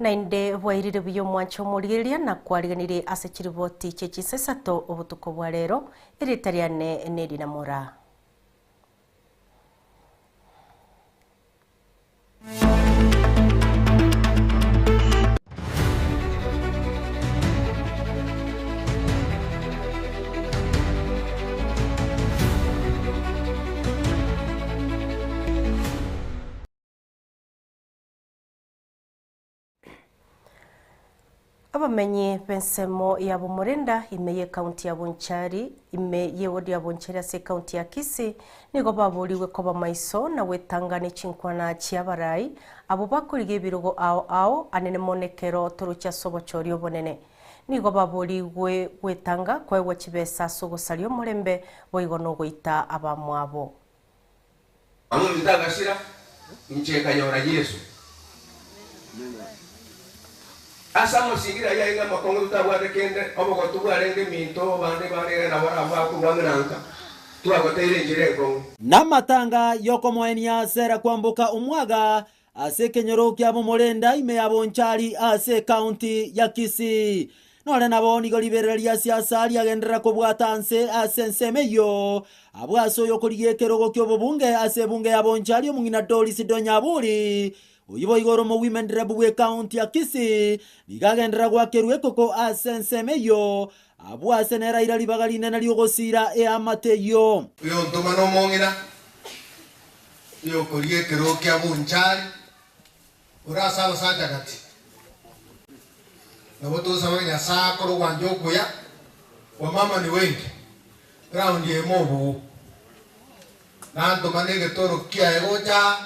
Naende bwairire buya omwancha omorigereria na kwariganirie ase chiriboti chie chinsa isato obotuko bwa rero, erieta riane nerina Moraa. Abamenyi b'ensemo ya Bomorenda ime y'ekaunti ya Bonchari ime y'ewodi ya Bonchari ase ekaunti ya Kisii nigo baborigwe koba maiso na gwetanga ne chinkwana chi'abarai abwo bakorigia ebirogo ao ao anene mono ekero toroche ase obochori obonene. Nigo baborigwe gwetanga koegwa chibesa ase ogosaria omorembe boigo nogoita abamwabo. Amominto agachira, inche nkanyora Yeso. Ase amasingira ayio aye amakong'u totabwate kende, obogotu bwarenge minto, bande barenge nabo barabwo bakorwa ng'ina nka, twagoteire enchera enkong'u. Namatanga y'okomoenia Sera kwamboka omwaga ase ekenyoro kia Bomorenda ime ya Bonchari ase ekaunti ya Kisii. Nore nabo nigo riberera ria siasa riagenderera kobwata nse ase ensemo eyio, abwo ase oyokorigia ekerogo ki'obobunge ase ebunge ya Bonchari omong'ina Doris Donyaburi, oyio boigo ore omowomen rep bw'ekaunti ya Kisii, nigo agenderera goakerwa ekoko ase ensemo eyio, abwo ase nere aira ribaga rinene ri'ogosiira eamate eyio. Oyontoma nomong'ina, oyokoria ekerogo kia Bonchari, Ore ase abasacha gati. Nabo tosabe Nyasae akore ogwancha okuya, wamama ni wengi, round eye mobugu. Nantoma negetoro kiaye gocha aa,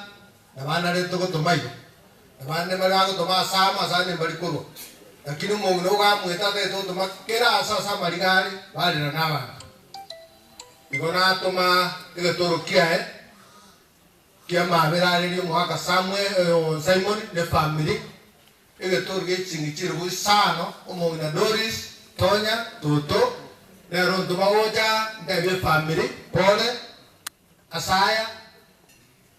na banarete gotoma igo, na bande mbare bagotoma ase amo ase ande mbari korwa. Lakini omong'ina ogo amwete atagete gotoma kera ase ase amariga are, barera nabanto. Igo natoma egetoro kiaye. Ki'amabera arerie omogaka Samuel, Simon ne family, egetoro gie chingi chilifu isano, omong'ina Doris, Tonya, Toto, nere ontoma gocha ntebie efamiri pole ase aya,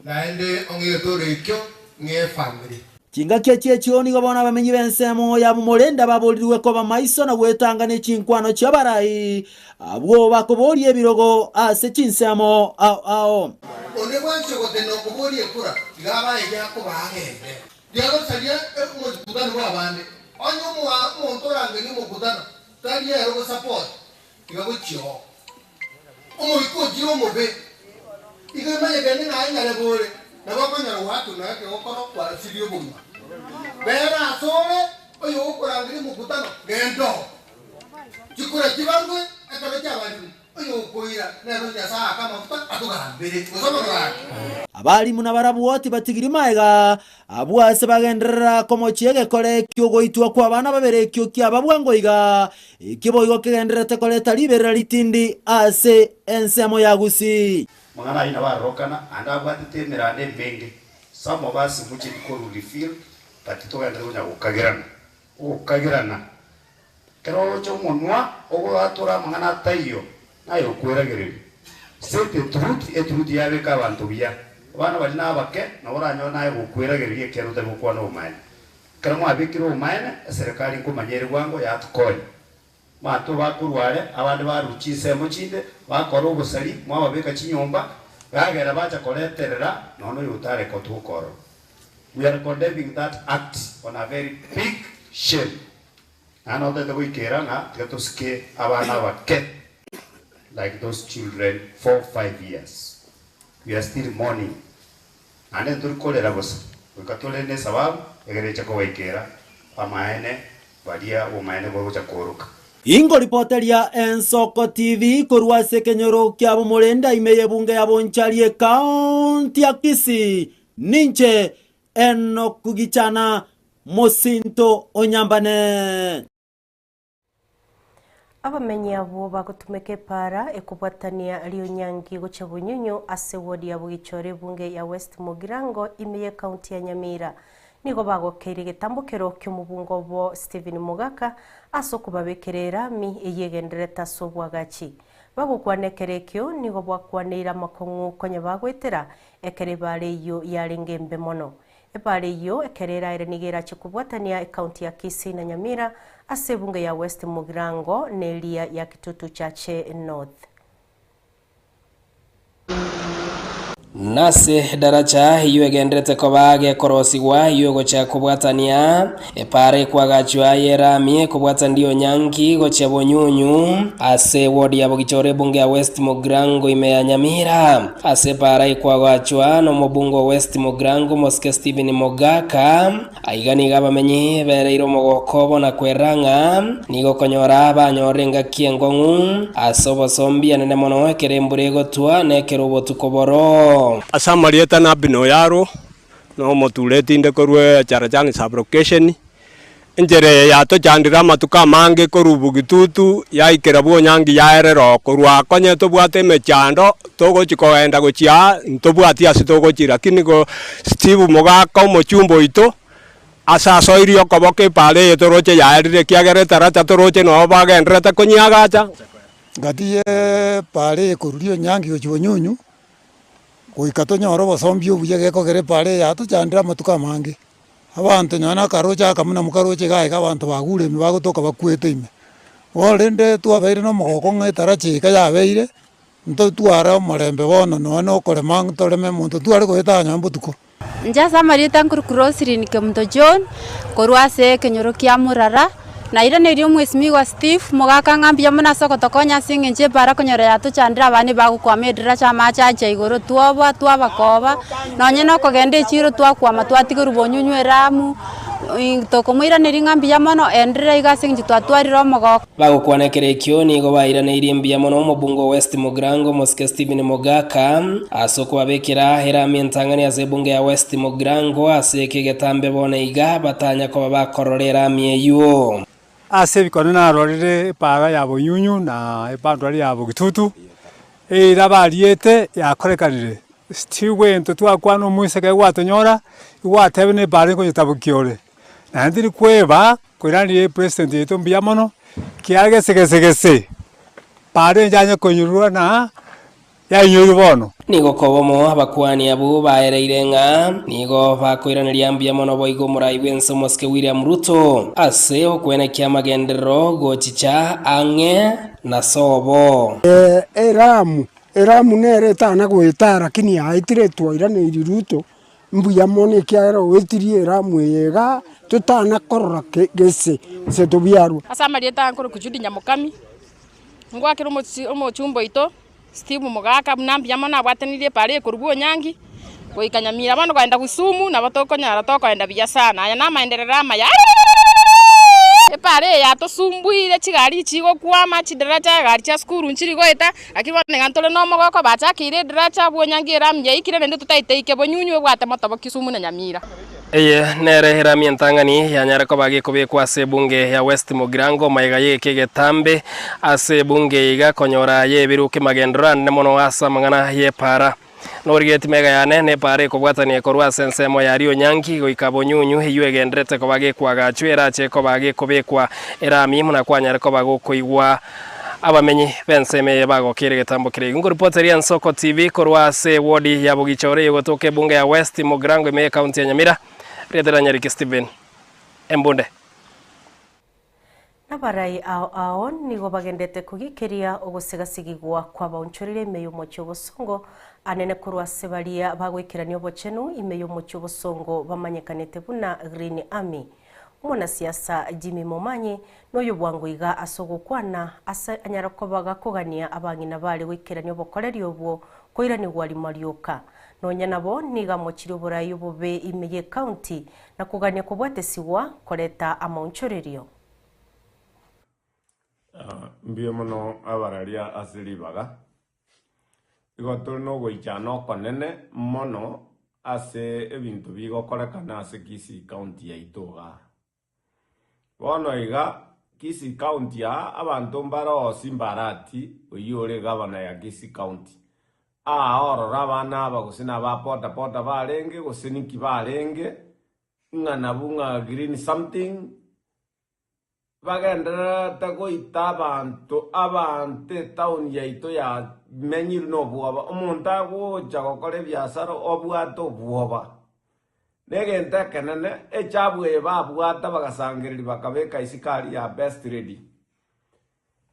naende ong'e egetoro ekio ng'e efamiri. Chingaki echi echio nigo bono abamenyi b'ensemo ya Bomorenda baborirwe koba maiso na gwetanga ne chinkwano chi'abarai, abwo bakoboria ebirogo ase chinsemo ao ao. Onde bwensi ogotenena okoboria ekura, tiga abae egiakoba agende. Riagosaria omokutano bw'abande. Onye omonto orangerie omokutano, tari ere ogosapota, tiga gochia oo. Omoika ochire omobe, igo emanyekane ng'a aye nyarebe ore, nabo okonyora goakerwa na ekegokoro kwarosirie obogima. Bera asore oyogokorangeria omokutano, genda oo. Chikura chibarwe ekero chiabarirwe, oyokoira nere Nyasae aake amafuta atogambere, gose omorwani. Abalimu nabarabwo tibatigiri magega, abwo ase bagenderera komochia egekore ki'ogoitwa kw'abana babere ekio kiaba bwango iga, ekio boigo kegendererete koreta riberera ritindi ase ensemo ya Gusii. Amang'ana ayio nabo arorokana, ande abwatete emeranda emenge. Some of us mocheti korwa refill but togenderere konya gokagerana, ogokagerana. Ekero oroche omonwa ogoatora amang'ana ataiyo, naye okweragereria. Say the truth, etruth yabeka abanto buya. Abana baria nabake, nabo oranyore naye gokweragereria ekiagera otari gokwana obomaene. Ekero mwabekire obomaene, eserekari nkomanya ere bwango yatokonya. Abanto bakorwa are, abande barwa chinsemo chinde, bakora obosari, mwababeka chinyomba, gagera bacha koreterera nonya oyo otarekotwa okorora. We are condemning that act on a very big shame. Naende notagete goikera ng'a tiga tosike abana abake like those children 4, 5 years. We are still mourning. Naende ntori korera bosa, goika tore ne esababu egere eche kobaikera amaene baria obomaene bogocha kooroka. Ingoripoteria Ensoko TV korwa ase ekenyoro kia Bomorenda ime y'ebunge ya Bonchari ekaunti ya Kisii. Ninche Enock Gichana, mosinto o Nyambane. Abamenyi abwo bagotumeka epaara ekobwatania Rionyangi gochia Bunyunyu ase ward ya Bogichora ebunge ya West Mugirango ime y'ecounty ya Nyamira nigo bagokeirie egetambokero ki'omobunge obo Stephen Mogaka ase okobabekera erami eyio egendererete ase obwagachi. Bagokwana ekero ekio nigo bwakwaneire amakong'u konya bagoetera ekero ebaara eyio yarenge embe mono. Ebara eyio ekero eraere nigo erache kobwatania ekaunti ya Kisii na Nyamira ase ebunge ya West Mugirango na eria ya Kitutu Chache North. Nase edaracha eyio egenderete koba gekorosigwa, eyio egochia kobwatania epaara ekwagachwa y'erami ekobwatania Onyangi gochia Bonyunyu ase eward ya Bogichora ebunge ya West Mugirango ime ya Nyamira. Ase epaara ekwagachwa nomobunge o West Mugirango Omosike Stephen Mogaka, Aiga nigo abamenyi bereire omogoko obo na kwerera ng'a nigo okonyora banyorire engaki enkong'u ase obosombi enene mono ekero embura egotwa na ekero obotuko boro. Ase amarieta Nabino Oyaro, na omotureti inde korwa Echarachani sub-location, enchera eye yatochandire amatuko amange korwa Bugitutu yaikera Bwonyangi yaerera oo, korwa aa konye tobwate emechando togochi kogenda gochia aa ntobwati ase togochia lakini go Steve mogaka omochumba oito ase asoirie okoboko epaara eye toroche yaerire ekiagera etaracha toroche noo bagendererete konyiagacha. Gati y'epaara eye korwa Rionyangi gochia Bonyunyu, goika tonyore obosombi obuya gekogera epaara eye yatochandire amatuko amange. Abanto nonya na akaroche aka buna mokaroche iga iga abanto bagure ime bagotoka bakwete ime. Bono rende twabeire na omogoko ng'a etaracha eye iga yabeire, ntotware omorembe bono nonya na okorema ntoreme monto ntware goeta nonya botuko. Inche ase amarieta nkorokwa Roselyn Kemunto John, korwa ase ekenyoro kia Murara, nairaneria omwesimigwa Steve, mogaka ng'a mbuya mono ase ogotokonya ase eng'encho ebara konyora yatochandire abana ebagokwama ediracha amache acha igoro twoboa twabakoba, nonye na okogenda echiro twakwama twatigerwa bonyunyu eramu, tokomoiraneria ng'a mbuya mono, enderera iga ase eng'encho twatwarire omogoko. Bagokwana ekero ekio nigo bairaneirie mbuya mono omobunge o West Mugirango omosike Stephen Mogaka ase okobabekera erami entang'ani ase ebunge ya West Mugirango ase eke egetambe bono iga batanya koba bakorora erami eyio. Ase ebikone narorire epaara ya Bonyunyu na eboundary ya Bogitutu, eira bariete yakorekanire, tigwento twakwana omoiseke gwatonyora, igwatebia na epaara nkoyetabokia ore. Naende tiri kweba Koiraneria epresident yaito mbuya mono, kiagera gese gese gese bare inchanye koinyorwa na yainyorwa bono. Nigo kobomo abakuani abwo baereire ng'a nigo bakoiraneria mbuya mono boigo omorai bw'ense omosike William Ruto ase okwenekia amagenderero gochicha ang'e na sobo. Elamu, Elamu nere etana goeta lakini yaetire twairaneiri Ruto Mbuya mono ekiagera oetirie eramu eye igaa, totana korora gese gose tobiarwe. Ase amarieta aya nkorokwa Judy Nyamokami, ngwakera omochi omochumba oito Steve Mogaka buna mbuya mono abwatanirie epaara eye korwa Bwonyangi goika Nyamira bono kogenda Kisumu nabo tokonyora tokoenda buya sana, aya namaenderero amaya Epaara eye yatosumbuire chigari chigokwama, chidaraja egari chia sukuru nchiri goeta. Lakini bono niga ntore nomogoko, bachakeire ediracha abwo onyangi erami yaikire naende totaete ike bonyunyu ebwate motobo Kisumu na Nyamira. Eye nere erami entang'ani yanyare koba gekobekwa ase ebunge ya West Mugirango magega y'egeka egetambe ase ebunge eye iga konyora yebiruki magenderero anene mono ase amang'ana y'epaara. Norigetie mega yane nepaara ekobwatania korwa ase ensemo ya Rionyangi goika Bonyunyu eyio egenderete koba gekwagachwa erache koba gekobekwa erami buna kwanyare koba gokoigwa Abamenyi b'ensemo eye bagokeire egetambo keria igo. Nkoripoteria Ensoko TV korwa ase ewodi ya Bogichore eyogotoka ebunge ya West Mugirango ime y'ecounty ya Nyamira. Rieta ria Nyariki Stephen Embunde. Nabarai ao ao nigo bagendete kogikeria ogosigasigigwa kw'abaonchorire ime y'omochie obosongo, anene korwa ase baria bagoikerania obochenu ime y'omochie obosongo bamanyekanete buna Green Army. Omonasiasa Jimmy Momanyi noyo bwango iga ase ogokwana ase anyare koba gakogania abang'ina bare goikerania obokoreri obwo koiranigwa rimo rioka. Nonya nabo nigo amochirie oborai obobe ime y'ecounty na kogania kobwatesigwa koreta amaonchorerio. Mbuya mono abararia ase ribaga. Igo tore nogoichana okonene mono ase ebinto bigokorekana ase Kisii County yaito igaa. Bono iga, Kisii County aa abanto mbare oo Simba Arati oyio ore egavana ya Kisii County, aa ororo abana aba gose na aba boda boda barenge gose ninki barenge, ng'a nabwo ng'a green something, Bagendererete goita abanto, abanto etaoni yaito yamenyirwe nobwoba. Omonto agocha gokora ebiasara obwate obwoba. Negento ekenene, echabu eye babwata bagasangereria bakabeka isiko aria ya Best Lady.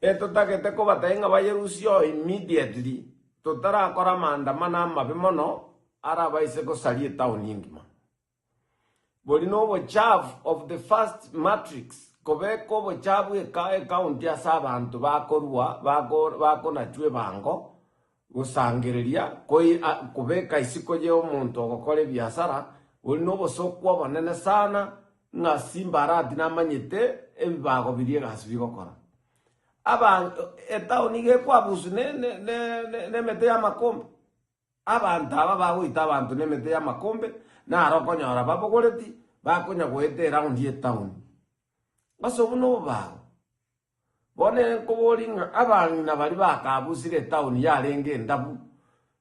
Etotagete kobatebia ng'a bayerusie oo immediately totarakora amaandamano amabe mono arabaise gosaria etown engima. Bori nobochafu of the first matrix kobeka obochafu eka ecounty ase abanto bakorua bako bakonachwa ebango gosangereria koi kobeka isiko ye omonto ogokora ebiasara bori nobosoku obonene sana ng'a Simba Arati namanyete ebibago biria egasi bigokora. Aba etown iga ekwabusu ne ne ne nemete y'amakombe. Abanto aba bagoita abanto nemete y'amakombe, naro okonyora babogoreti, bakonya goeta eraundi y'etaoni. Ase obwo nobobago. Bono ere nkoboria ng'a abang'ina baria bakabusire etaoni yarenge endabu,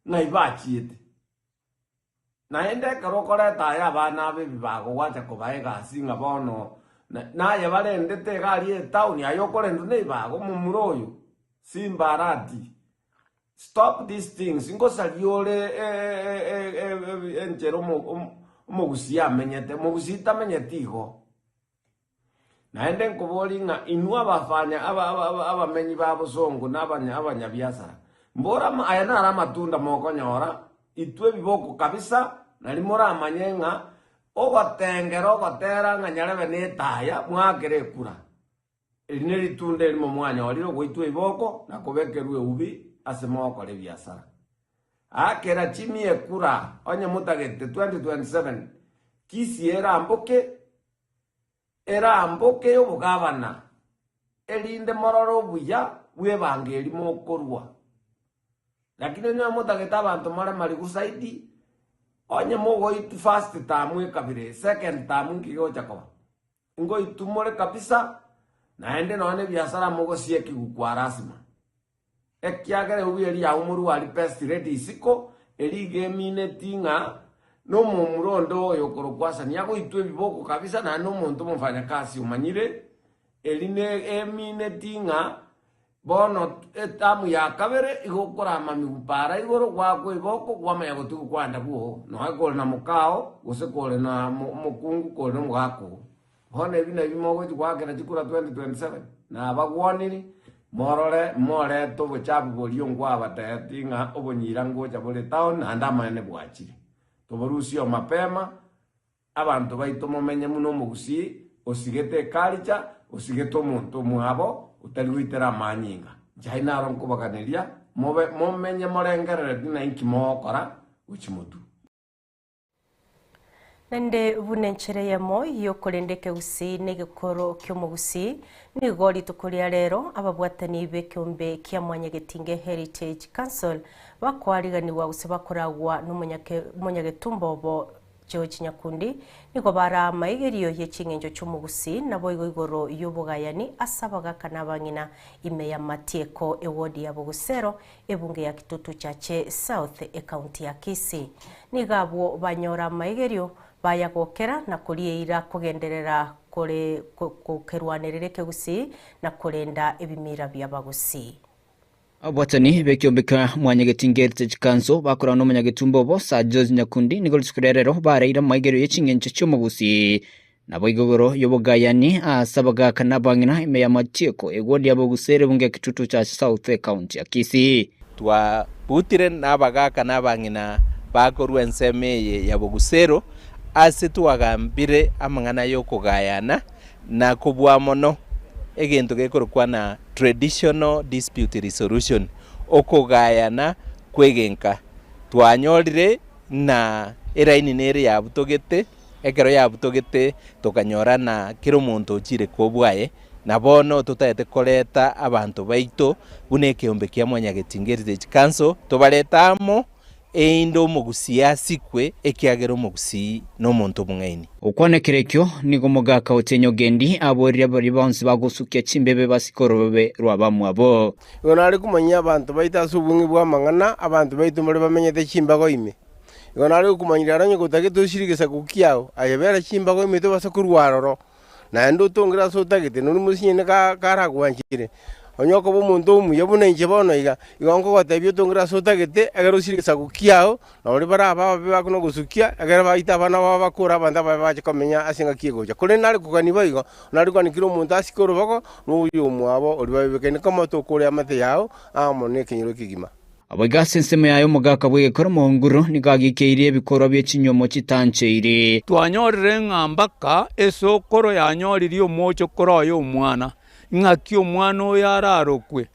ng'ai bachiete? Naende ekero okoreta aye abana aba ebibago gwacha kobaa egasi ng'a bono naye barendete iga aria etaoni, aye okorendwa nebibago, omomura oyo, Simba Arati. Stop these things, ngosaria ore enchera omogusii amenyete, omogusii tamenyeti igo. Naende nkoborie ng'a inwe abafanya abamenyi ba bosongo na abanyabiasara, mbora aya naro amatunda mokonyora, itwe ebiboko kabisa, nari moramanye ng'a ogotengera ogotera ng'a nyarebe netaya, mwaakere ekura. Eri neritunda erimo mwanyorire ogoitwa iboko na kobekerwa eubi ase mogokora ebiasara. Aakera chimia ekura onye motagete 2027 Kisii eramboke eramboke y'obogabana erinde morore obuya bw'ebango eri mokorwa. Lakini onye motagete abanto more marigu zaidi onye mogoitwa first term ekabire second term nki gegocha koba? Ngoitumore kabisa, naende nonya nebiasara mogosia ekigukwa lasima. Ekiagera eubi eria yao morwari pestileti isiko, eria iga emineti ng'a nomomura onde oyo okorokwa Asani agoitwa ebiboko kabisa naende nomonto omofanyakasi omanyire, eri ne emineti ng'a Bono etamu ya kabere igo okorama migupara igoro gwakwa eboko kwamanya gotigwa kwanda bwoo, nonya kore na mokao, gose kore na omokungu kore na omogaka oo. Bono ebi nabio mogochia goakera chikura 2027, nabagwaniri, morore morete obochafu boria nkwabatebetie ng'a obonyira ngocha bore town naende amaene bwachire. Toborusie oo mapema, Abanto baito momenye buna omogusii osigete ekaricha, osigete omonto omwabo otari goitera amanyinga. Inche aye naro nkobaganeria, mobe momenye morengerereti ng'a inki mogokora gochia motwe. Naende buna enchera eyemo y'okorenda ekegusii na egekoro ki'omogusii, nigo rituko ria rero ababwatani b'ekeombe kia Mwanyagetinge Heritage Council bakoariganigwa gose bakoragwa n'omonyagetumba obo George Nyakundi, nigo baraa amaigerio ye ching'encho chi'omogusii naboigo igoro y'obogayani ase abagaka na abang'ina ime ya Matieko ewodi ya Bogusero ebunge ya Kitutu Chache South ekaunti ya Kisii. Nigo abwo banyora amaigerio bayagokera na korieira kogenderera kore gokerwanerera ekegusii na korenda ebimira bi'abagusii. Ababwatani b'ekiombeka Mwanyagetinga Heritage Council bakorana n'omonyagetumba obo Sir George Nyakundi nigo rituko ria rero bareire amaigerio ye ching'encho chi'omogusii naboigo igoro y'obogayani ase abagaka na abang'ina ime y'amatieko eward ya Bogusere ebunge ya Kitutu Church South ecounty ya Kisii. Twabutire nabagaaka na abang'ina bakorwa ensemo eye ya Bogusero ase twagambire amang'ana y'okogayana na kobua mono egento gekorokwa na traditional dispute resolution, okogayana kw'egenka. Twanyorire ng'a eraini nere yabutogete, ekero yabutogete tokanyora na kera omonto ochire kobwaye, na bono totagete koreta abanto baito buna ekeombe kia Mwanyagetinga Heritage Council, tobarete amo. Erinde omogusii asikwe, ekiagera omogusii nomonto omong'aini. Gokwana ekero ekio, nigo omogaka otienye ogendi aborire baria bonsi bagosukia chimbebe basike orobebe rw'abamwabo. Igo nare komanyia abanto baito ase obong'e bw'amang'ana, abanto baito mbare bamenyete chimbago ime. Igo nare gokomanyia riaria onye gotagete osire egesaku kiao, aye bera chimbago ime tobasa korwa aroro, naende otongere ase otagete, noria mosinyene karagwanchire. Onye okoba omonto omuya buna inche bono iga, igo nkogotebia otongere ase otagete, ekero osirie egesaku kiao, na baria bare ababe bakona gosukia, ekero baite abana babo bakore abanto ababe bache komenya ase engaki egocha. Korende nare kogania boigo, nare kogania kera omonto asike oroboko rwa oyomwabo oria babebekaine koma tokore amate yao amo nekenyoro ekegima. Boigo ase ensemo yaye omogaka bw'egekoro omonguru nigo agikeirie ebikorwa bie chinyomo chitancheiri. Twanyorire ng'a mpaka esokoro yanyoririe omochokoro oye omwana, ng'aki omwana oyo ararokwe?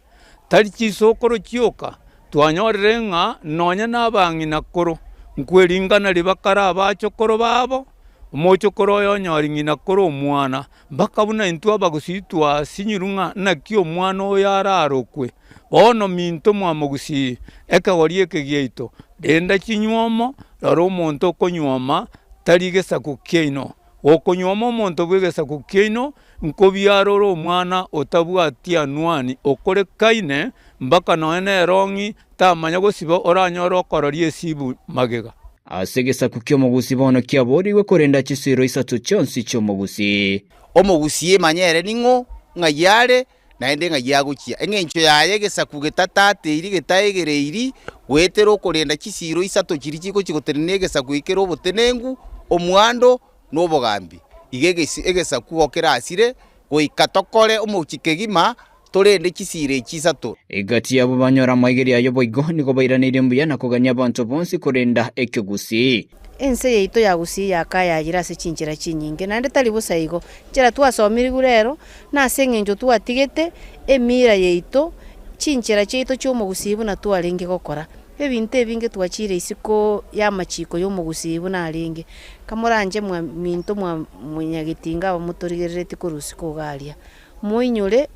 Tari chisokoro chioka, twanyorire ng'a nonya nabang'ina koro, nkweringana ribakare abachokoro babo, omochokoro oye onyori ng'ina koro omwana, mpaka buna intwe abagusii twasinyirwe ng'a naki omwana oyo ararokwe. Bono minto mwamogusii, ekegori eke giaito, renda chinywomo, rora omonto okonyuoma tari gesaku kiaino. Gokonyuoma omonto bw'egesaku kiaino, nkobiarore omwana otabwati anwani okorekaine, mpaka nonya nerong'i tamanya gosiba oranyore okororia esibu magega. Ase egesaku ki'omogusii bono kiaboorigwe korenda chisiiro isato chionsi chi'omogusii. Omogusii emanye ere ning'o, ng'ai are, naende ng'ai agochia. Engencho yaye egesaku getatateiri getaegereiri, goetera okorenda chisiiro isato chiria chigochia gotenena egesaku ekere obotenenku, omwando, na obogambi. Iga egesi egesaku igo kerasire, goika tokore omochie kegima, torende chisiiro echi isato. Egati yabo banyora amaigerio aye boigo nigo bairaneirie mbuya na kogania abanto bonsi korenda ekegusii. Ense yaito ya Gusii yakayayire ase chinchera chinyinge, naende tari bosa igo. Enchera twasomirigwe rero, nase eng'encho twatigete emira yaito, chinchera chiaito chi'omogusii buna twarenge gokora. Ebinto ebinge twachire isiko y'amachiko y'omogusii buna arenge. Kamoranche mwa minto mwa mwanyagetinga aba motorigereretie korwa isiko iga aria, moinyore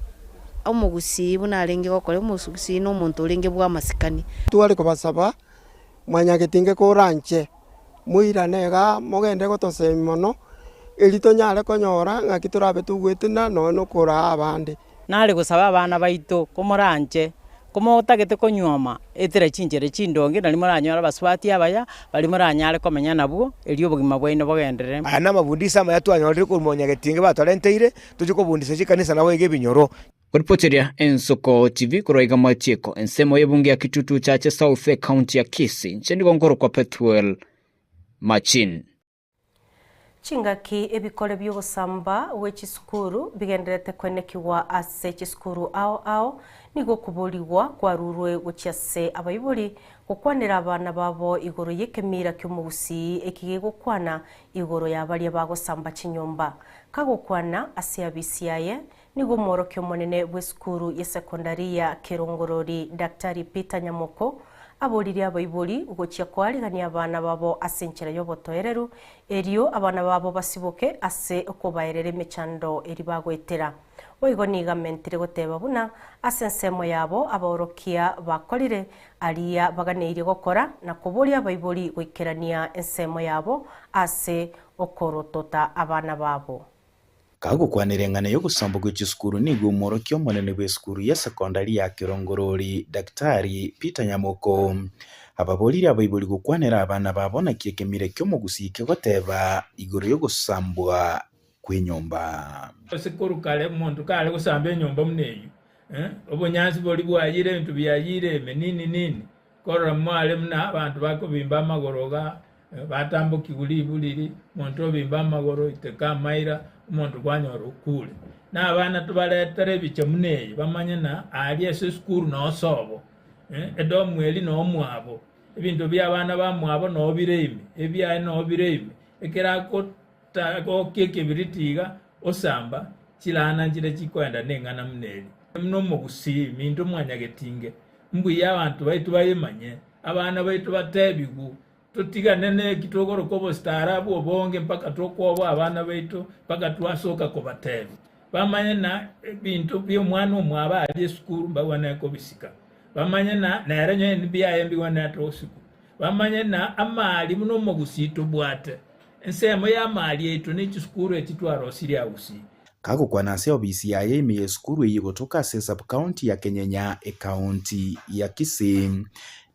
omogusii buna arenge gokora, omogusii na omonto orenge bw'amasikani. Tware kobasaba Mwanyagetinge koranche, moirane igaa mogende gotosemia mono, erio tonyare konyora ng'aki torabe togwetena nonya na okoraa abande. Nare gosaba abana baito, komoranche, komotagete konyuoma, etera chinchera chindonge nario moranyore abasubati abaya, baria moranyare komenya nabwo, erio obogima bwaino bogenderere. Aya namabundiso amaya twanyorire korwa Mwanyagetinge batorenteire, tochie kobundisa chikanisa naboigo ebinyoro. Koripoteria Ensoko TV korwa iga Mwachiko, ensemo y'ebunge ya Kitutu Chache South, ekaunti ya Kisii. Inche nigo nkorokwa Pethuel Machin. Chingaki ebikore bi'ogosamba gwe chisukuru bigendererete kwenekigwa ase chisukuru ao ao, nigo okoborigwa kwarurwe gochia ase abaibori gokwanera abana babo igoro y'ekemira ki'omogusii eki gegokwana igoro ya baria bagosamba chinyomba. Kagokwana ase abisi yaye, Nigo omworokia omonene bw'esukuru y'esekondari ya Kerongorori Daktari Peter Nyamoko aboririe abaibori gochia koarigania abana babo ase enchera y'obotoereru erio abana babo basiboke ase okobaerera emechando eria bagoetera. Boigo nigo amentire goteba buna ase ensemo yabo abaorokia bakorire aria baganeirie gokora na koboria abaibori goikerania ensemo yabo ase okorotota abana babo. Kagokwanera eng'ana y'ogosambwa gwe chisukuru nigo omworokia omonene bw'esukuru ya sekondari ya Kerongorori Daktari Peter Nyamoko ababorire abaibori gokwanera abana babo naki ekemira ki'omogusii kegoteba igoro y'ogosambwa kw'enyomba. Ase korwa kare omonto kare gosamba enyomba buna eyio, obonyansi boria bwayire, ebinto biayire ime nini nini, Korora mware buna abanto bakobimba amagoro iga, batambokigwe ribu riria, omonto obimba amagoro, iteka amaira, omonto kwanyora okure. Na abana tobaretere ebicha buna eye, bamanye na aria ase esukuru noo sobo, edomu eria noo mwabo, ebinto bia abana bamwabo noo bire ime, ebiaye noo bire ime, ekero agokia ekebiriti iga, osamba, chilana nchire chikoenda neng'ana buna eria. Buna omogusii, minto mwanyagetinge, Mbuya abanto baito bayemanye, abana baito batebigwe, totigane neki togoroka obostaarabu obonge mpaka tokwoboa abana baito mpaka twasoka kobatebia. Bamanye na ebinto bi'omwana omwabo aria esukuru mbagwenerete kobisika. Bamanye na nere nyene biaye mbigwenerete gosikwa. Bamanye na amari buna omogusii tobwate. Ensemo y'amari yaito ne chisukuru echi twarosirie agusii. Kagokwana ase obisi yaye ime y'esukuru eyio gotoka ase esub-county ya Kenyenya ekaunti ya Kisii,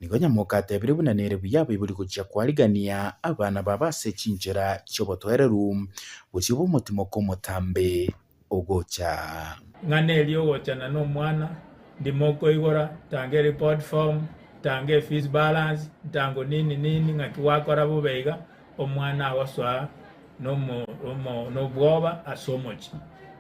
nigo Nyamoka atebire buna nere buya abaibori gochia kwarigania abana babo ase chinchera chi'obotoereru bosio bw'omotimoko omotambe ogocha. Ng'ana eria ogochana nomwana, Ndimo okoigora, tanga ereport form, tanga efees balance, ntango nini nini ng'aki gwakora bobe iga, omwana agosoa nomo omo nobwoba ase omochie.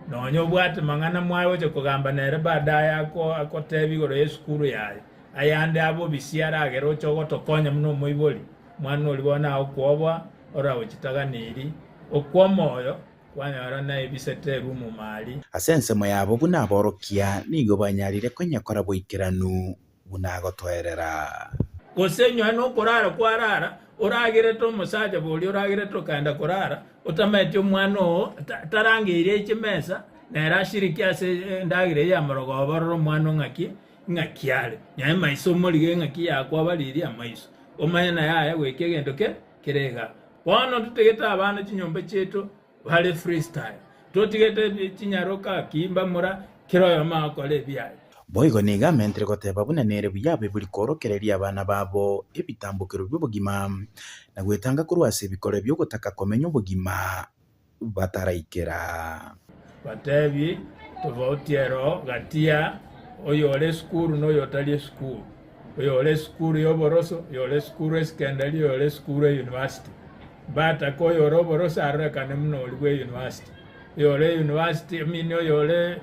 Nonya obwate mang'ana mwaye gocha kogamba nere baadaye ako akotebia igoro y'esukuru yaye, ayande abobisi aragere oche ogotokonya buna omoibori, mwana oria bono agokwoboa oragochitaganiri okwomoyo kwanyora naebisete erumu mari. Ase ensemo yabo buna aborokia nigo banyarire konyekora boikeranu buna agotoerera. Gose inwe nokorara kwarara, oragerete omosacha boria oragerete okaenda korara, otamaeti omwana oo tarangeirie chimesa, nere ashiriki ase endagera eye ya morogoba orore omwana oo ng'aki ng'aki are. Nyaye maiso omorige ng'aki yakwabaririe amaiso, omanye naye aye goika egento ke kere igaa. Bono totigete abana chinyomba chiaito bare freestyle, totigete chinyaroka ki mbamura kera oyomo agokora ebiaye. Boigo nigo amentire goteba buna nere buya abaibori koorokereria abana babo ebitambokero bi'obogima, na gwetanga korwa ase ebikore bi'ogotaka komenya obogima bataraikera. Batebi, Tofauti ero gati ya oyore esukuru na oyotari esukuru, oyore esukuru y'oboroso, oyore esukuru esekendari, oyore esukuru eyunivasiti. Mbatake oyore oboroso arorekane buna oria bw'eyunivasiti, oyore eyunivasiti, I mean oyore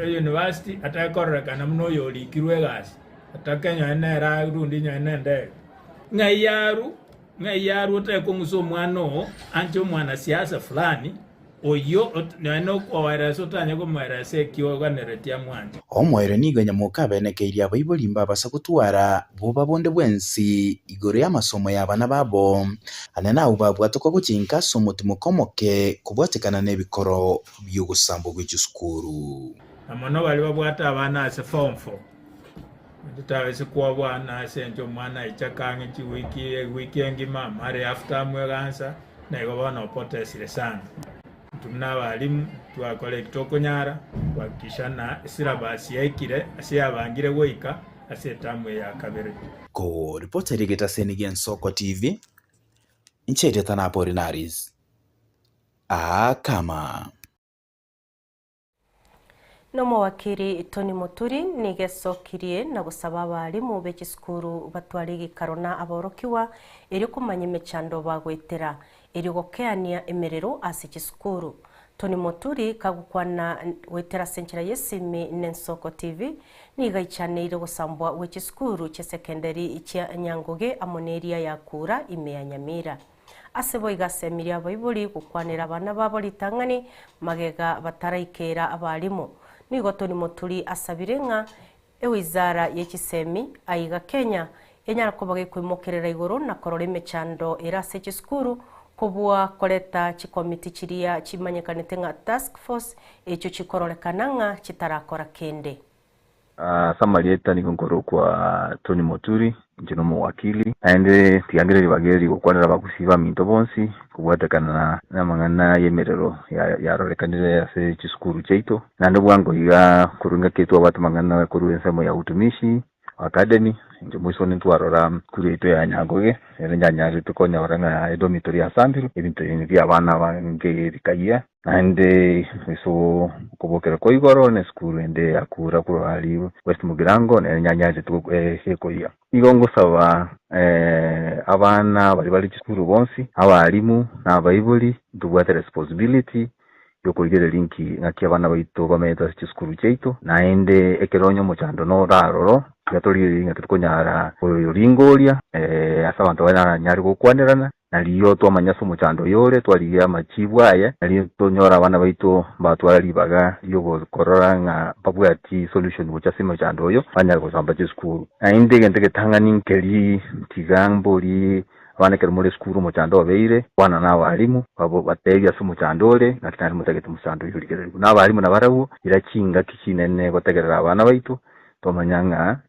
eyunivasiti atake kororekana buna oyorikirwe egasi, atake nonye nere arundie nonye nendege. Ng'ai aru Ng'ai arue otekong'usa omwana oo anche omwanasiasa fulani, oyio nonya nokoeresa otanye komoeresa eki oganeretie amwanche. Omoerio nigo nyamoka abenekeirie abaibori mbabasa gotwara boba bonde bwensi igoro y'amasomo y'abana babo, ane nabwo babwatokwa gochinka ase omotimoko omoke kobwatekana nebikoro bi'ogosambwa gwe chisukuru. Na mono baria babwate abana ase form four. Totabaisa kwoboa na ase enche omwana aichake ang'e chiwiki ewiki engima amare half term egansa na igo bono opotesire sana. Intwe buna abalimu twakora eki tokonyara kuhakikisha na esyllabus yaikire ase yabangire goika ase etamu eye ya kabere. Koripota egetaseni gi'Ensoko TV, inche erieta Napolinaris Akama. Nomowakiri Tony Muturi nigo esokirie na gosaba abalimu be chisukuru batware egekaro na aborokigwa erio komanya emechando bagoetera erio gokeania emerero ase chisukuru. Tony Muturi kagokwana goetera ase enchera y'esimi n'Ensoko TV nigo aichaneire gosambwa gwe chisukuru chi'esekenderi chia Nyangoge amo neria ya Kura ime ya Nyamira. Ase boigo asemirie abaibori gokwanera abana babo ritang'ani magega bataraikeera abalimu. Nigo Tony Moturi asabire ng'a ewizara ye chisemi aiga Kenya enyare koba gekoimokerera igoro na korora emechando ere ase chisukuru kobua koreta chikomiti chiria chimanyekanete ng'a task force echio chikororekana ng'a chitarakora kende. Ase amarieta nigo nkorokwa Tony Moturi, inche nomowakili, naende tiga ngere ribaga eri gokwanera abagusii baminto bonsi kobwatekana namang'ana y'emerero yarorekanire ase chisukuru chiaito. Naende bwango iga korwa engaki twabwate amang'ana korwa ensemo ya Utumishi Academy, inche moiso one ntwarora sukuru yaito ya Nyangoge, ere nyanyarete konyora ng'a edormitory yasambirwe, ebinto ebi bi'abana abange bikayia. Naende ase okobokera kwa igoro na esukuru ende ya kura korwa aria West Mugirango nere nyanyanchete gekoyia. Nigo ngosaba abana baria bare chisukuru bonsi, abalimu na abaibori ntobwate responsibility yokorigereria nki ng'aki abana baito bamenyete ase chisukuru chiaito, naende ekero onye omochando noro aroro tiga torigererie ng'aki tokonyara koyoringoria ase abanto baranyare gokwanerana. Nario twamanya ase omochando oyo ore, twarigia amachibu aye, nario tonyore abana baito mbatwara ribaga riogokorora ng'a mbabwati solution gochia ase omochando oyo, banyare gosamba chisukuru. Naende egento egetang'ani nkeri, tiga mbori abana ekero more esukuru omochando obeire, kwana na abalimu babo batebie ase omochando ore, ng'aki naende motagete omochando oyio origererigwe. Na abalimu nabarabwo, ira chingaki chinene gotegerera abana baito, twamanya ng'a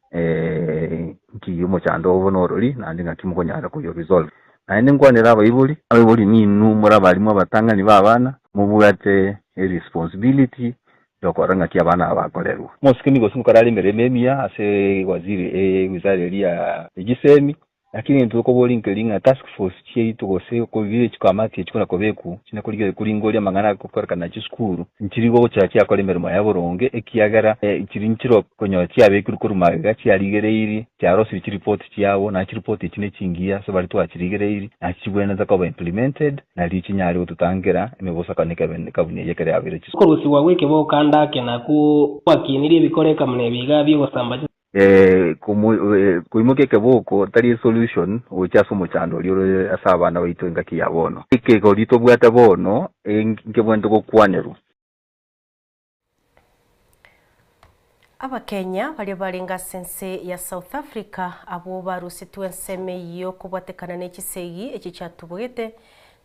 Nki omochando obo norori, naende ng'aki mokonyara koyo resolve. Naende nkwanere abaibori, abaibori ninwe more abalimu abatang'ani b'abana, mobwate eresponsibility yokorora ng'aki abana aba bakorerwa. Mosike nigo gose nkorare emeremo emiya ase waziri ewizara eria ya chisemi. Lakini ntokoboria nkeri ng'a task force chiaito gose kobire chikamati echio kona kobeku chine korigere koringoria amang'ana agokorekana chisukuru nchiri gocha chiakora emeremo ya boronge ekiagera chiri nchiro konyora chiabekirwe korwa magega chiarigereiri chiarosire chiripoti chiabo na chiripoti echi nechingiya ase bari twachirigereiri na chibwenerete koba implemented nari chinyare gototangera emebosakano ekabuni eye ekero yabeire chisukuru. Okorusigwa gwa ekebokanda ake nakwo gwakinirie ebikoreka buna ebiga bi'ogosamba Koimokia ekeboko tari esolution gocha ase omochando oria ore ase abana baito engaki ya bono. Ekegori tobwate bono nkebwenerete gokwanerwa. Abakenya baria barenge ase ense ya South Africa abwo barusetwe ensemo eyio kobwatekana na chisegi echi chiatubogete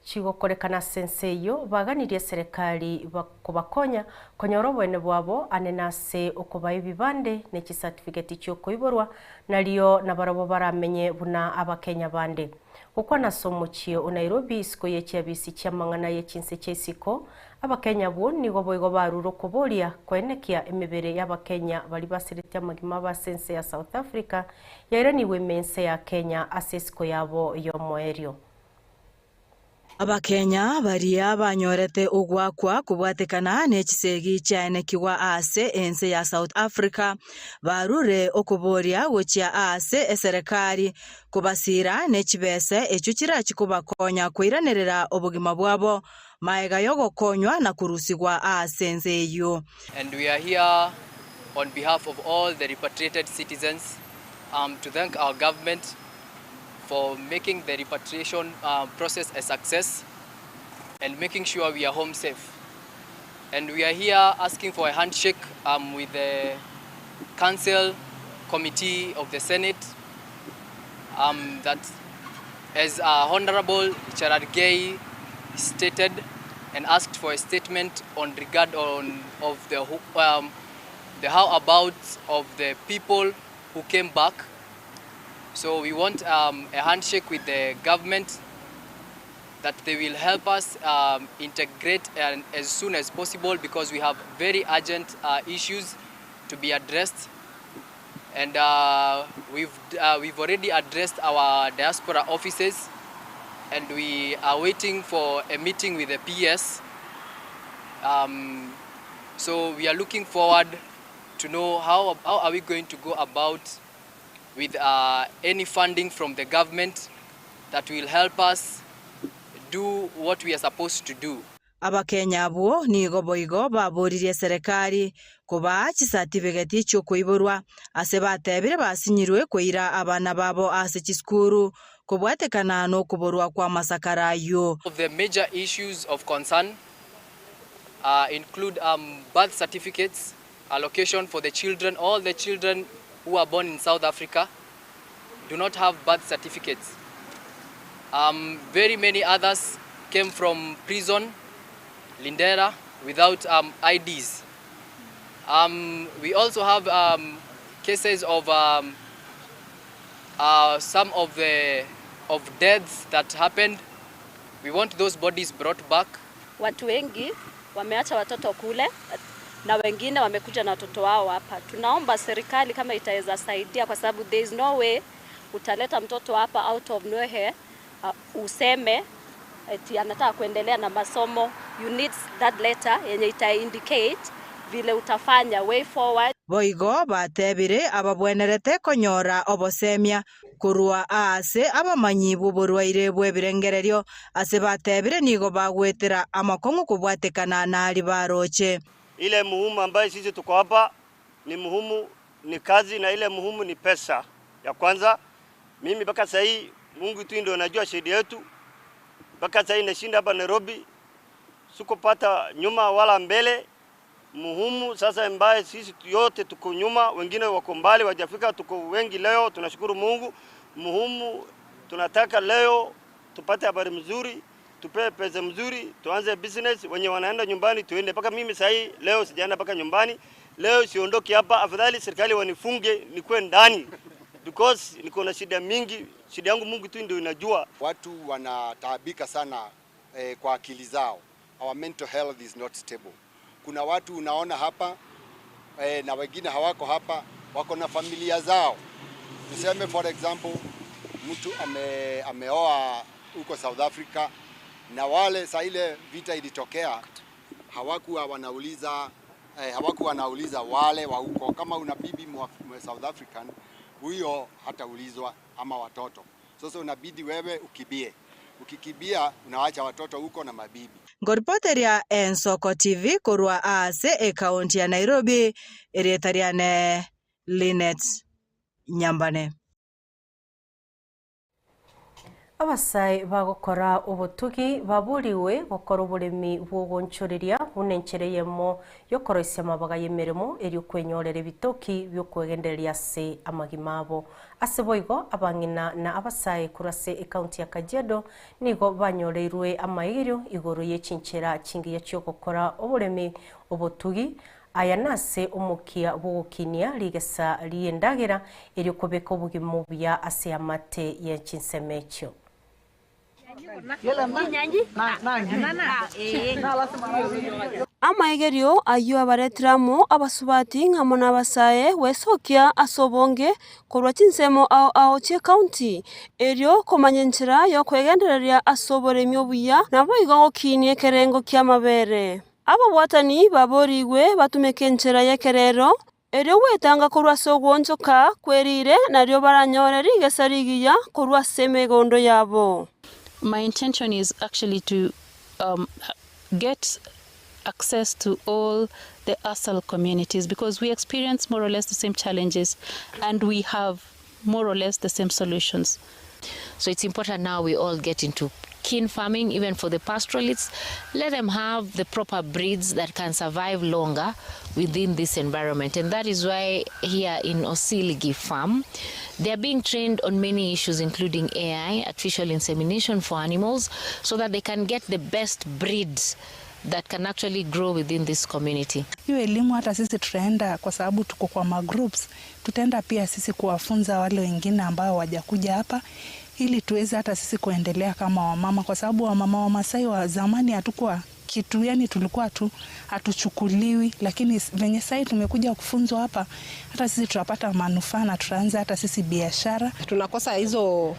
chigokorekana ase ense eyio baganirie eserekari kobakonya konyora oboene bwabo ane ase okobaa ebibande na chicertificate chiokoiborwa nario nabarabwo baramenye buna Abakenya bande. Gokwana ase omochie o Nairobi isiko ye chiabisi chiamang'ana ye chinse chia isiko, Abakenya abwo nigo boigo barure okoboria koenekia emebere y'Abakenya bari basirete amagima aba ase ense ya South Africa yairanigwe ime ense ya Kenya ase esiko yabo y'omoerio. Abakenya baria banyorete ogwakwa kobwatekana n'echisegi chiaenekigwa ase ense ya South Africa barure okoboria gochia ase eserekari kobasira n'echibese echio chirachi kobakonya koiranerera obogima bwabo maega yogokonywa na korusigwa ase ense eyio. And we are here on behalf of all the repatriated citizens to thank our government for making the repatriation process a success and making sure we are home safe. And we are here asking for a handshake with the Council Committee of the Senate that, as Honorable Cherargei stated and asked for a statement on regard on of the how about of the people who came back. So we want a handshake with the government that they will help us integrate and as soon as possible, because we have very urgent issues to be addressed. And we've already addressed our diaspora offices, and we are waiting for a meeting with the PS. So we are looking forward to know how are we going to go about with any funding from the government that will help us do what we are supposed to do. Abakenya abwo nigo boigo baboririe serikali kobaa chisatibigeti chiokoiborwa ase batebire basinyirwe koira abana babo ase chisukuru kobwatekana nokoborwa kwa masakara ayo. The major issues of concern include birth certificates, allocation for the children. All the children who are born in South Africa do not have birth certificates. Very many others came from prison, Lindera, without IDs. We also have cases of some of the of deaths that happened. We want those bodies brought back. Watu wengi wameacha watoto kule na wengine wamekuja na watoto wao hapa. Tunaomba serikali kama itaweza saidia, kwa sababu there is no way utaleta mtoto hapa out of nowhere useme eti anataka kuendelea na masomo. You need that letter yenye ita indicate vile utafanya way forward. Boigo batebire ababwenerete konyora obosemia korwa ase abamanyi b'oborwaire bw'ebirengererio ase batebire nigo bagwetera amakong'u kobwatekana nari baroche. Ile muhimu ambayo sisi tuko hapa ni muhimu ni kazi na ile muhimu ni pesa. Ya kwanza mimi mpaka sasa hii Mungu tu ndio anajua shida yetu. Mpaka sasa hii nashinda hapa Nairobi, sikupata nyuma wala mbele. Muhimu sasa ambaye sisi yote tuko nyuma, wengine wako mbali wajafika, tuko wengi leo, tunashukuru Mungu. Muhimu tunataka leo tupate habari mzuri, tupewe pesa mzuri, tuanze business. Wenye wanaenda nyumbani tuende. Mpaka mimi sasa hii leo sijaenda mpaka nyumbani, leo siondoki hapa, afadhali serikali wanifunge nikuwe ndani because niko na shida mingi. Shida yangu Mungu tu ndio inajua. Watu wanataabika sana kwa akili zao. Our mental health is not stable. Kuna watu unaona hapa na wengine hawako hapa, wako na familia zao. Tuseme for example, Mtu ame, ameoa huko South Africa, na wale saa ile vita ilitokea hawakuwa wanauliza eh, hawakuwa wanauliza wale wa huko. Kama una bibi mwa South African, huyo hataulizwa ama watoto. Sasa unabidi wewe ukibie, ukikibia unawacha watoto huko na mabibi. Ngoripoteria Ensoko TV korwa ase ekaunti ya Nairobi erieta riane Linet Nyambane. Abasai bagokora obotugi baburiwe gokora oboremi bwogonchoreria buna enchere yemo yokoroisia amabaga y'emeremo eri okwenyorera ebitoki biokwegendereria ase amagima abo. Ase boigo abang'ina na abasae korwa ase ekaunti ya Kajiado nigo banyoreirwe amaigerio igoro y'echinchera chingiya chiogokora oboremi obotugi aya nase omokia bwogokinia rigesa ri'endagera eri okobeka obogima obuya ase amate ye chinsemo echio. Amaigerio ayio abaretire amo abasubati ng'amo na abasae gwesokia ase obonge korwa chinsemo ao ao chi'ecounty, erio komanya enchera y'okwegendereria ase oboremi obuya naboigo gokinia ekerengo ki'amabere. Ababwatani baborigwe batumeke enchera y'ekerero, erio gwetanga korwa ase ogoonchoka kwe riire nario baranyore rigesa rigiya korwa ase emegondo yabo. My intention is actually to um, get access to all the ASAL communities because we experience more or less the same challenges and we have more or less the same solutions. So it's important now we all get into keen farming, even for the pastoralists. Let them have the proper breeds that can survive longer within this environment. And that is why here in Osiligi Farm, they are being trained on many issues, including AI, artificial insemination for animals, so that they can get the best breeds that can actually grow within this community. Hiyo elimu hata sisi tutaenda, kwa sababu tuko kwa magroups, tutaenda pia sisi kuwafunza wale wengine ambao hawajakuja hapa ili tuweze hata sisi kuendelea kama wamama, kwa sababu wamama wa Masai wa zamani hatukuwa kitu, yani tulikuwa tu hatuchukuliwi, lakini venye sasa tumekuja kufunzwa hapa, hata sisi tutapata manufaa na tutaanza hata sisi biashara. Tunakosa hizo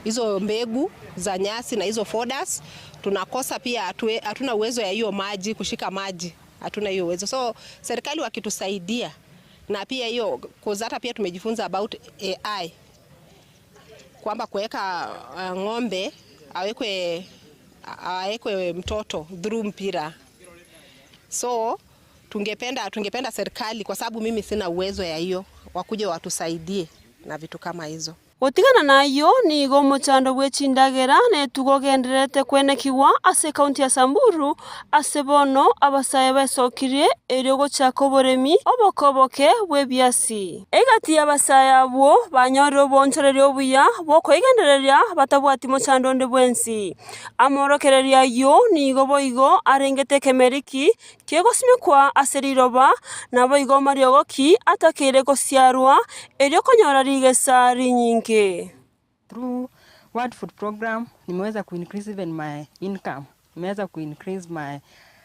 hizo mbegu za nyasi na hizo fodders. Tunakosa pia, hatuna uwezo ya hiyo maji, kushika maji, hatuna hiyo uwezo. So serikali wakitusaidia na pia hiyo hata pia tumejifunza about AI kwamba kuweka ng'ombe awekwe awekwe mtoto through mpira. So tungependa tungependa serikali, kwa sababu mimi sina uwezo ya hiyo, wakuje watusaidie na vitu kama hizo. Gotigana nayio nigo omochando bwe chindagera na etugo ogendererete kwenekigwa ase ekaunti ya Samburu ase bono abasae baesokirie erio gochaka oboremi oboke oboke bwa ebiasi. Egati ya abasae abwo banyorire obonchoreria obuya bwokoigendereria batabwati mochando onde bwensi. Amorokererio ayio nigo boigo arengete ekemeriki kegosimekwa ase riroba naboigo amariogo ki atakeire gosiarwa erio konyora rigesa rinyinge. Through World Food Program nimeweza kuincrease even my income, nimeweza kuincrease my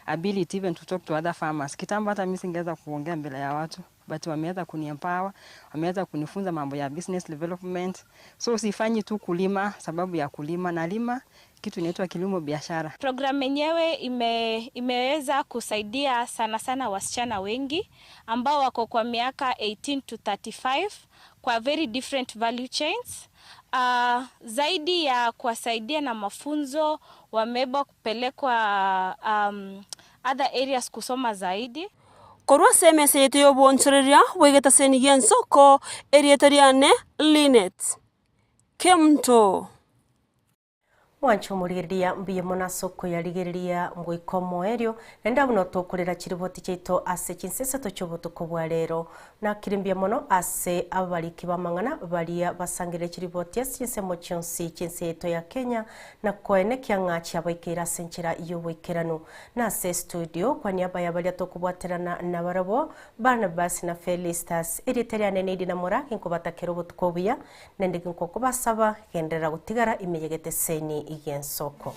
ability even to talk to other farmers. Kitambo hata mimi singeweza kuongea mbele ya watu, but wameweza kuniempower, wameweza kunifunza mambo ya business development. So sifanyi tu kulima sababu ya kulima, nalima kitu inaitwa kilimo biashara. Programu yenyewe ime, imeweza kusaidia sana sana wasichana wengi ambao wako kwa miaka 18 to 35 kwa very different value chains. Zaidi ya kuwasaidia na mafunzo, wameweza kupelekwa other areas kusoma zaidi. Korwa ase emesa yaito ya obonchoreria bwa egetaseni gia ensoko erieta riane Linet Kemunto. Mwancho omorigereria mbuya mono ase okoyarigereria ngoika omoerio naende abwo notokorera chiriboti chiaito ase chinseseto chia obotuko bwa rero nakire mbuya mono ase abariki b'amang'ana baria basangire chiriboti ase chinsemo chionsi chinse yaito ya Kenya na koenekia ng'a chiabaikeire ase enchera ya oboikeranu na ase studio kwa niaba ya baria tokobwaterana na barabwo Barnabas na Felistas erieta riane neiri na mora ginkobatakera obotuko obuya naende ginkokobasaba genderera gotigara imeyegete seni igensoko.